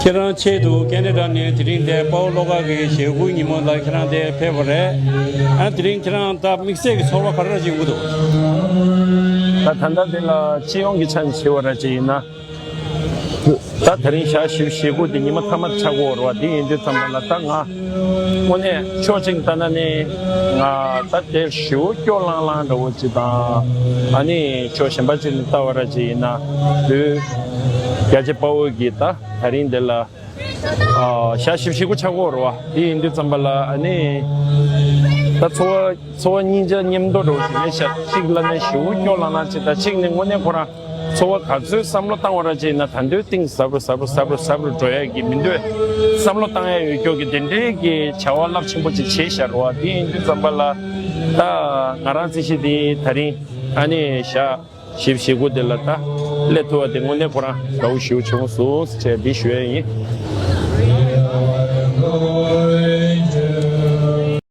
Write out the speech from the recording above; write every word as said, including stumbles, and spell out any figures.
ཁྱེད་རང་ཆེད་དུ་ཀེ་ན་ཌ་ནས་དེ་རིང་འདིར་དཔའ་བོ་བློ་དགའ་གི་ཞེ་དགུའི་ཉིན་མོ་ལ་ཁྱེད་རང་འདིར་ཕེབས་པ་རེད། ཨ་དེ་རིང་ཁྱེད་རང་ད་དམིགས་བསལ་གྱི་ཚོར་བ་ག་རེ་ཞིག་ཡོང་གི་འདུག་ད་ད་ལྟ་འདི་ལ་སྤྱི་ཡོངས་ཀྱི་ཆ་ནས་བྱས་པ་ར་ཅིག་ཡིན་ན། ད་དེ་རིང་ཞག་བཞི་བཅུ་ཞེ་དགུ་དེ་ཉི་མ་མཐའ་མ་ཆགས་ཀྱི་ཡོད་རེད་བ། དེ་ཡིན་དུས་ཙམ་པ་ལ་ད་ང་དངོས་གནས་ཕྱོགས་གཅིག་ལྟ་ན་ནི་ང་ད་དེ་ཞེ་པོ་སྐྱོ་ལང་ལང་འདྲ་བོ་ཅིག་དང་། ཨ་ནི་ཕྱོགས་གཞན་པ་ཅིག་ནས་ལྟ་བ་ར་ཅིག་ཡིན་ན་ལུས་རྒྱ་ཆེ་དཔའ་བོ་གིས་ད་དེ་རིང་འདི་ལ་ཨ་ཞག་བཞི་བཅུ་ཞེ་དགུ་ཆགས་ཀྱི་ཡོད་རེད་བ། དེ་ཡིན་དུས་ཙམ་པ་ལ་ཨ་ནི་ད་ཚོར་བ་ཚོར་བ་གཉིས་ཆ་མཉམ་དུ་འདྲ་བོ་ཅིག་རེད་ཤག་གཅིག་ལ་ནི་ཞེ་པོ་སྐྱོ་ལང་ལང་ཅིག་དང་། གཅིག་ནི་དངོས་གནས་ཁོ་རང་ཚོར་བ་ག་ཚོད་བསམ་བློ་བཏང་བ་ར་ཅིག་ཡིན་ན་ད་དུང་གཏིང་ཟབ་རུ་ཟབ་རུ་ཟབ་རུ་ཟབ་རུ་འགྲོ་ཡ་གི་མི་འདུག་བསམ་བློ་བཏང་ཡ་ཡོད་སྐྱོ་གི་དེ་འདྲའི་གི་བྱ་བ་རླབས་ཆེན་པོ་ཅིག་བྱས་ཤག་རེད་བ། དེ་ཡིན་དུས་ཙམ་པ་ལ་ད་ང་རང་རྩིས་གཞི་དེ་དེ་རིང་ཨ་ནི་ཞག་བཞི་བཅུ་ཞེ་དགུ་དེ་ལ་ད་སླེབས་ཐུབ་པ་དེ་དངོས་གནས་ཁོ་རང་དགའ་བོ་ཞེ་པོ་བྱུང་སོང་ཟེར་འདི་ཞུ་ཡ་ཡིན།